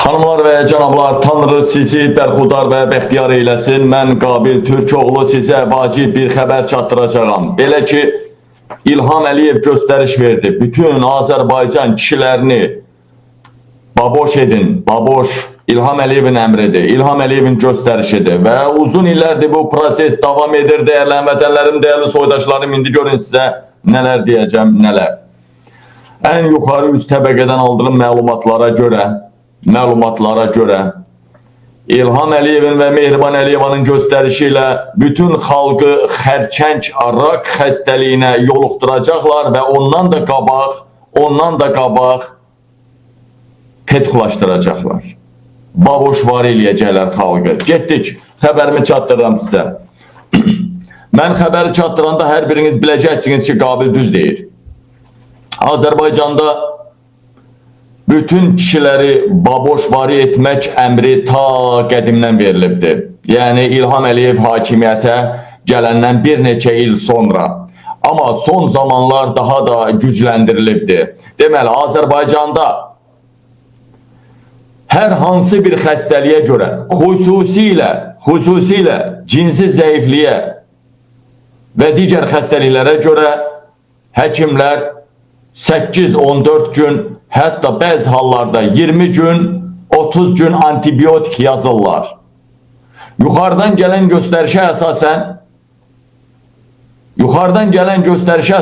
Xanımlar və cənablar, Tanrı sizi bərxudar və bəxtiyar eyləsin. Mən Qabil Türkoğlu sizə vacib bir xəbər çatdıracağam. Belə ki, İlham Əliyev göstəriş verdi. Bütün Azərbaycan kişilərini baboş edin, baboş. İlham Əliyevin əmridir, İlham Əliyevin göstərişidir və uzun illərdir bu proses davam edir, dəyərli həmvətənlərim, dəyərli soydaşlarım. İndi görün sizə nələr deyəcəm, nələr. Ən yuxarı üst təbəqədən aldığım məlumatlara görə İlham Əliyevin və Mehriban Əliyevanın göstərişi ilə bütün xalqı xərçəng, rak xəstəliyinə yoluxduracaqlar və ondan da qabaq petxulaşdıracaqlar. Baboş var eləyəcəklər xalqı. Getdik. Xəbərimi çatdırıram sizə. Mən xəbəri çatdıranda hər biriniz biləcəksiniz ki, Qabil düz deyir. Azərbaycanda bütün kişiləri baboşvari etmək əmri ta qədimdən verilibdir. Yəni İlham Əliyev hakimiyyətə gələndən bir neçə il sonra. Amma son zamanlar daha da gücləndirilibdir. Deməli, Azərbaycanda hər hansı bir xəstəliyə görə, xüsusilə cinsi zəifliyə və digər xəstəliklərə görə həkimlər 8-14 gün, hətta bəzi hallarda 20 gün, 30 gün antibiotik yazırlar. Yuxarıdan gələn göstərişə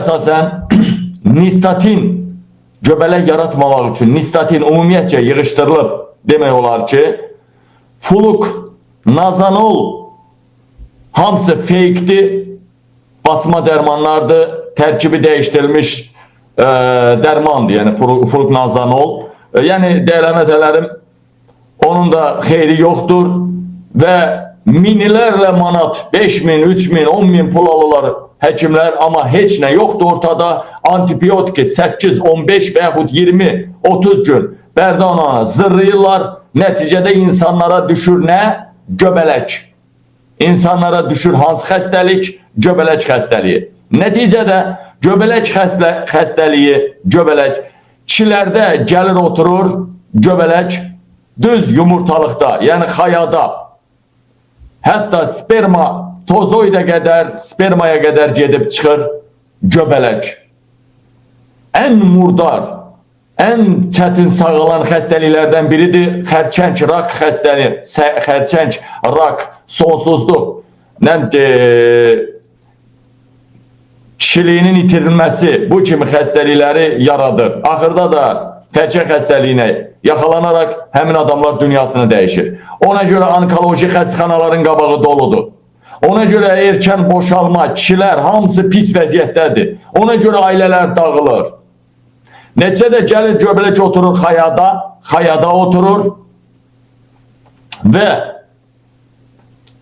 əsasən nistatin, göbələk yaratmamaq üçün nistatin ümumiyyətcə yığışdırılıb demək olar ki, fuluk, nazanol hamısı fake'dir, basma dərmanlardır, tərkibi dəyişdirilmiş dərmandır, yəni fuluknazanol. Yəni dəyərli həmvətənlərim, onun da xeyri yoxdur və minlərlə manat, 5 min, 3 min, 10 min pul alırlar həkimlər, amma heç nə yoxdur ortada. Antibiotiki 8, 15 və yaxud 20, 30 gün bərdana zırlayırlar. Nəticədə insanlara düşür nə? Göbələk. İnsanlara düşür hansı xəstəlik? Göbələk xəstəliyi. Nəticədə göbələk xəstəliyi, göbələk kişilərdə gəlir oturur, göbələk düz yumurtalıqda, yəni xayada. Hətta sperma tozoidə qədər, spermaya qədər gedib çıxır göbələk. Ən murdar, ən çətin sağalan xəstəliklərdən biridir. Xərçəng, rak xəstəliyi, xərçəng, rak, sonsuzluq, nə kişiliyinin itirilməsi, bu kimi xəstəlikləri yaradır. Axırda da xərçəng xəstəliyinə yaxalanaraq həmin adamlar dünyasını dəyişir. Ona görə onkoloji xəstəxanaların qabağı doludur. Ona görə erkən boşalma, kişilər hamısı pis vəziyyətdədir. Ona görə ailələr dağılır. Neticədə gəlir göbələk oturur xayada, xayada oturur və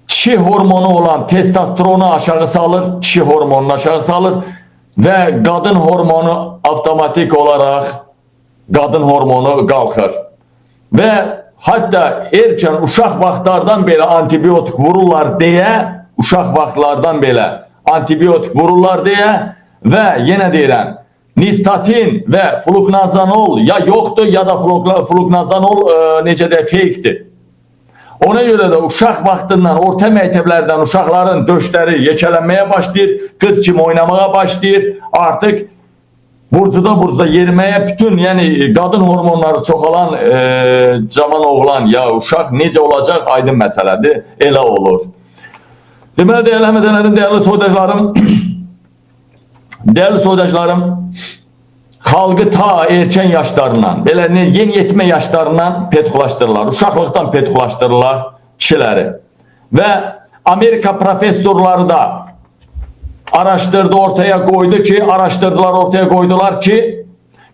kişi hormonu olan testosteronu aşağı salır, kişi hormonunu aşağı salır və qadın hormonu avtomatik olaraq qadın hormonu qalxır. Və hətta erkən uşaq vaxtlardan belə antibiotik vururlar deyə, uşaq vaxtlardan belə antibiotik vururlar deyə və yenə deyirəm, nistatin və fluknazanol ya yoxdur, ya da fluknazanol necə deyək, fake'dir. Ona görə də uşaq vaxtından, orta məktəblərdən uşaqların döşləri yekələnməyə başlayır, qız kimi oynamağa başlayır. Artıq burcuda burcuda yeriməyə bütün, yəni qadın hormonları çoxalan cavan oğlan ya uşaq necə olacaq, aydın məsələdir, elə olur. Deməli, dəyərli həmvətənlərim, dəyərli soydaşlarım, dəyərli soydaşlarım, xalqı ta erkən yaşlarından, belə yeniyetmə yaşlarından petxulaşdırırlar. Uşaqlıqdan petxulaşdırırlar kişiləri. Və Amerika professorları da araşdırdı, ortaya qoydu ki, araşdırdılar, ortaya qoydular ki,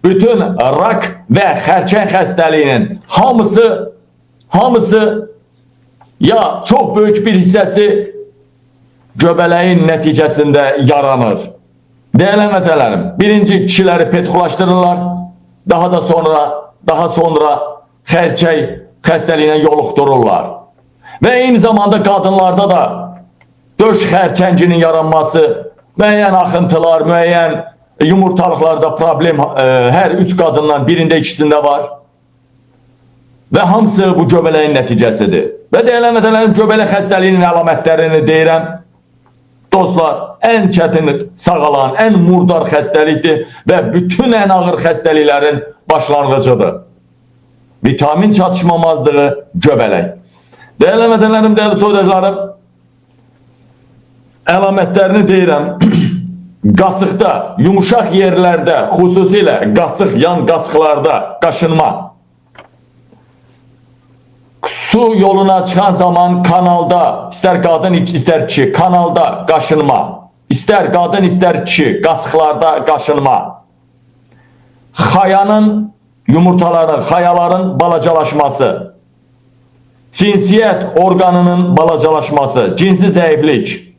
bütün rak və xərçəng xəstəliyinin hamısı ya çox böyük bir hissəsi göbələyin nəticəsində yaranır. Dəyərli həmvətənlərim, birinci kişiləri petxulaşdırırlar, daha sonra xərçəng xəstəliyinə yoluxdururlar. Və eyni zamanda qadınlarda da döş xərçənginin yaranması, müəyyən axıntılar, müəyyən yumurtalıqlarda problem hər üç qadından birində, ikisində var. Və hamısı bu göbələyin nəticəsidir. Və deyilən vətənlərim, göbələk xəstəliyinin əlamətlərini deyirəm. Dostlar, ən çətin sağalan, ən murdar xəstəlikdir və bütün ən ağır xəstəliklərin başlanğıcıdır. Vitamin çatışmamazlığı, göbələk. Dəyərli vətənlərim, dəyərli soydaşlarım, əlamətlərini deyirəm. Qasıqda, yumuşaq yerlərdə, xüsusilə qasıq, yan qasıqlarda qaşınma. Su yoluna çıxan zaman kanalda, istər qadın, istər kişi, kanalda qaşınma. İstər qadın, istər kişi, qasıqlarda qaşınma. Xayanın, yumurtaların, xayaların balacalaşması. Cinsiyyət orqanının balacalaşması, cinsi zəiflik.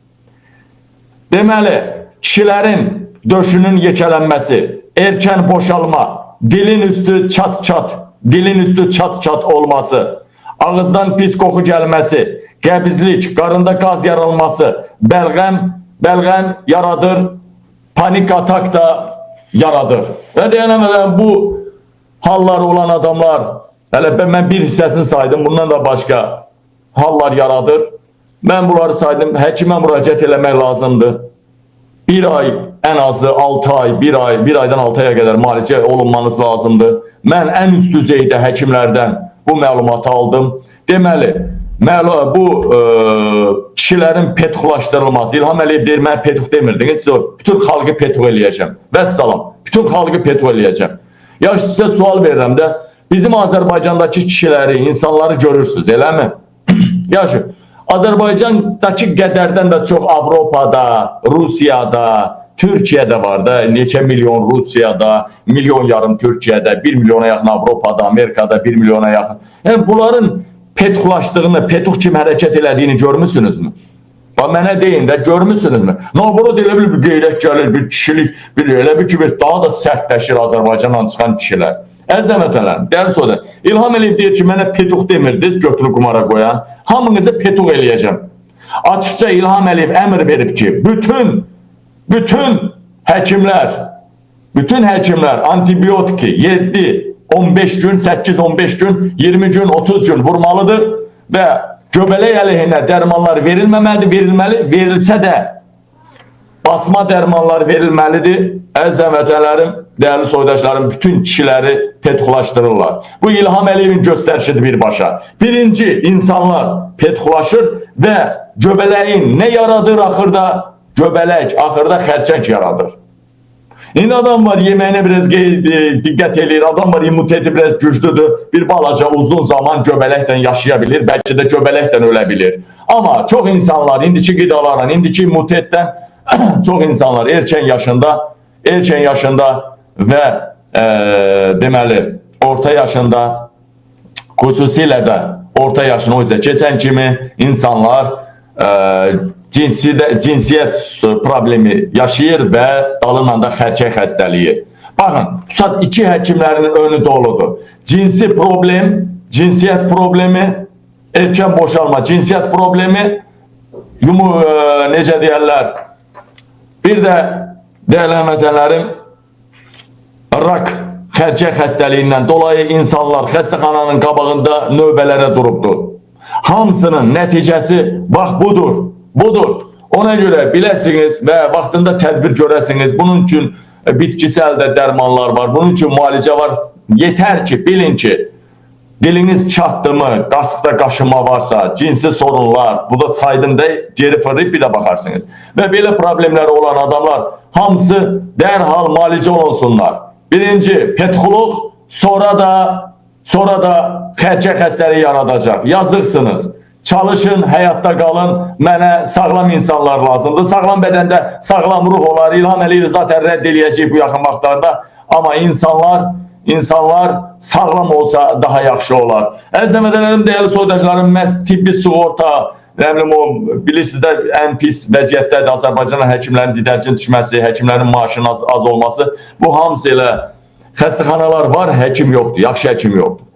Deməli, kişilərin döşünün yekələnməsi, erkən boşalma, dilin üstü çat-çat, dilin üstü çat-çat olması, ağızdan pis qoxu gəlməsi, qəbizlik, qarında qaz yaralması, bəlğəm yaradır, panik atak da yaradır. Və deyənəm, bu halları olan adamlar, hələ mən bir hissəsini saydım, bundan da başqa hallar yaradır. Mən bunları saydım, həkimə müraciət eləmək lazımdır. Bir ay, ən azı 6 ay, bir ay, bir aydan 6 aya qədər müalicə olunmanız lazımdır. Mən ən üst düzeydə həkimlərdən bu məlumatı aldım. Deməli, bu kişilərin petxlaşdırılması. İlham Əliyev deyir, mən petx demirdiniz, bütün xalqı petx eləyəcəm. Vəssalam, bütün xalqı petx eləyəcəm. Ya sizə sual verirəm də, bizim Azərbaycandakı kişiləri, insanları görürsünüz, eləmi? Yaxşı, Azərbaycandakı qədərdən də çox Avropada, Rusiyada, Türkiyədə var da, neçə milyon Rusiyada, 1,5 milyon Türkiyədə, 1 milyona yaxın Avropada, Amerikada 1 milyona yaxın. Yəni bunların petxlaşdığını, petux kimi hərəkət elədiyini görmüsünüzmü? Bax mənə deyin də, görmüsünüzmü? Naborot elə bir qeyrət gəlir, bir kişilik, bir elə bir ki, bir daha da sərtləşir Azərbaycandan çıxan kişilər. Əziz vətənlərim, dəyərli soydaşlar, İlham Əliyev deyir ki, mənə petux demirdiniz, götürüb qumara qoyan. Hamınızı petux eləyəcəm. Açıqca İlham Əliyev əmr verib ki, bütün həkimlər antibiotiki 7, 15 gün, 8, 15 gün, 20 gün, 30 gün vurmalıdır və göbələk əleyhinə dərmanlar verilməməlidir, verilməli, verilsə də basma dərmanlar verilməlidir. Əziz vətənlərim, dəyərli soydaşlarım, bütün kişiləri petxlaşdırırlar. Bu İlham Əliyevin göstərişidir birbaşa. Birinci, insanlar petxlaşır və göbələyin nə yaradır axırda? Göbələk axırda xərçəng yaradır. İndi adam var yeməyinə biraz diqqət eləyir, adam var immuniteti biraz güclüdür, bir balaca uzun zaman göbələklə yaşaya bilir, bəlkə də göbələklə ölə bilir. Amma çox insanlar indiki qidalarla, indiki immunitetdən çox insanlar erkən yaşında və deməli orta yaşında, xüsusilə də orta yaşını o üzə keçən kimi insanlar cinsiyyət problemi yaşayır və dalınla da xərçəng xəstəliyi. Baxın, bu iki həkimlərin önü doludur. Cinsi problem, cinsiyyət problemi, erkən boşalma, cinsiyyət problemi, necə deyərlər, bir də dəyərli həmvətənlərim, rak, xərçəng xəstəliyindən dolayı insanlar xəstəxananın qabağında növbələrə durubdur. Hamısının nəticəsi bax budur. Budur. Ona görə biləsiniz və vaxtında tədbir görəsiniz. Bunun üçün bitkisel də dərmanlar var. Bunun üçün müalicə var. Yetər ki, bilin ki, diliniz çatdı mı, qasıqda qaşınma varsa, cinsi sorunlar, bu da saydım da geri fırlayıb bir də baxarsınız. Və belə problemləri olan adamlar hamısı dərhal müalicə olunsunlar. Birinci, petxuluq, sonra da xərçəng xəstəliyi yaradacaq. Yazıqsınız. Çalışın, həyatda qalın. Mənə sağlam insanlar lazımdır. Sağlam bədəndə sağlam ruh olar. İlham Əliyev zaten rədd eləyəcək bu yaxın vaxtlarda. Amma insanlar sağlam olsa daha yaxşı olar. Əziz vətənlərim, dəyərli soydaşlarım, məhz tibbi sığorta, nə bilim o, bilirsiniz də ən pis vəziyyətdədir Azərbaycanın həkimlərin didərgin düşməsi, həkimlərin maaşının az olması. Bu hamısı elə xəstəxanalar var, həkim yoxdur, yaxşı həkim yoxdur.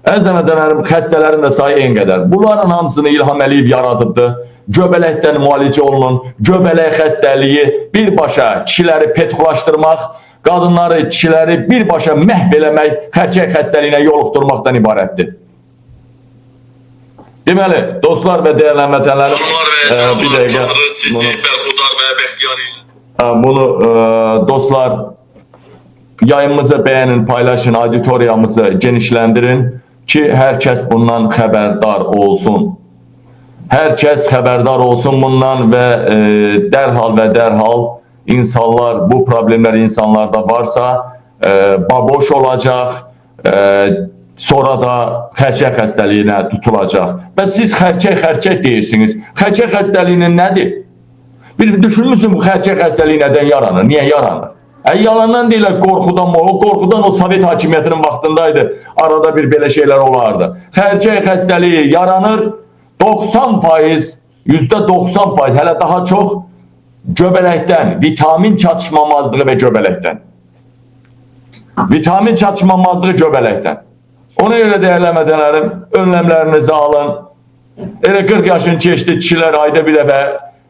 Əziz vətənlərim, xəstələrin də sayı en qədər. Bunların hamısını İlham Əliyev yaradıbdır. Göbələkdən müalicə olunun. Göbələk xəstəliyi birbaşa kişiləri petxlaşdırmaq, qadınları, kişiləri birbaşa məhv eləmək, xərçəng xəstəliyinə yoluxdurmaqdan ibarətdir. Deməli, dostlar və dəyərli həmvətənlərim, Xanımlar və bir cənablar, dəqiqə Tanrı sizi bunu, bərxudar və bəxtiyar eyləsin. Bunu dostlar yayımımızı bəyənin, paylaşın, auditoriyamızı genişləndirin ki, hər kəs bundan xəbərdar olsun. Hər kəs xəbərdar olsun bundan və dərhal və dərhal insanlar, bu problemlər insanlarda varsa, baboş olacaq, sonra da xərçəng xəstəliyinə tutulacaq. Və siz xərçəng deyirsiniz. Xərçəng xəstəliyinin nədir? Bir düşünmüsün bu xərçəng xəstəliyi nədən yaranır? Niyə yaranır? Yalandan deyirlər qorxudan, o qorxudan o Sovet hakimiyyətinin vaxtındaydı. Arada bir belə şeylər olardı. Xərçəng xəstəliyi yaranır 90%, %90, hələ daha çox göbələkdən, vitamin çatışmamazlığı və göbələkdən. Vitamin çatışmamazlığı göbələkdən. Ona görə dəyərli həmvətənlərim, önləmlərinizi alın. Elə 40 yaşın keçdi, kişilər ayda bir dəfə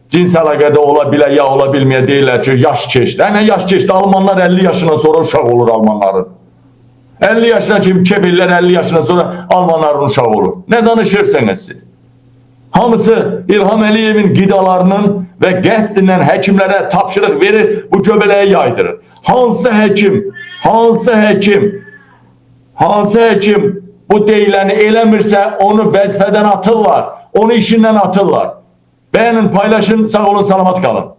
cins əlaqədə ola bilə, ya ola bilməyə deyirlər ki, yaş keçdi. Nə yaş keçdi? Almanlar 50 yaşından sonra uşaq olur Almanların. 50 yaşına kimi kef ellər, 50 yaşından sonra Almanların uşağı olur. Nə danışırsınız siz? Hamısı İlham Əliyevin qidalarının və qəsdindən həkimlərə tapşırıq verir, bu göbələyi yaydırır. Hansı həkim, hansı həkim, hansı həkim bu deyiləni eləmirsə onu vəzifədən atırlar, onu işindən atırlar. Bəyənin, paylaşın, sağ olun, salamat qalın.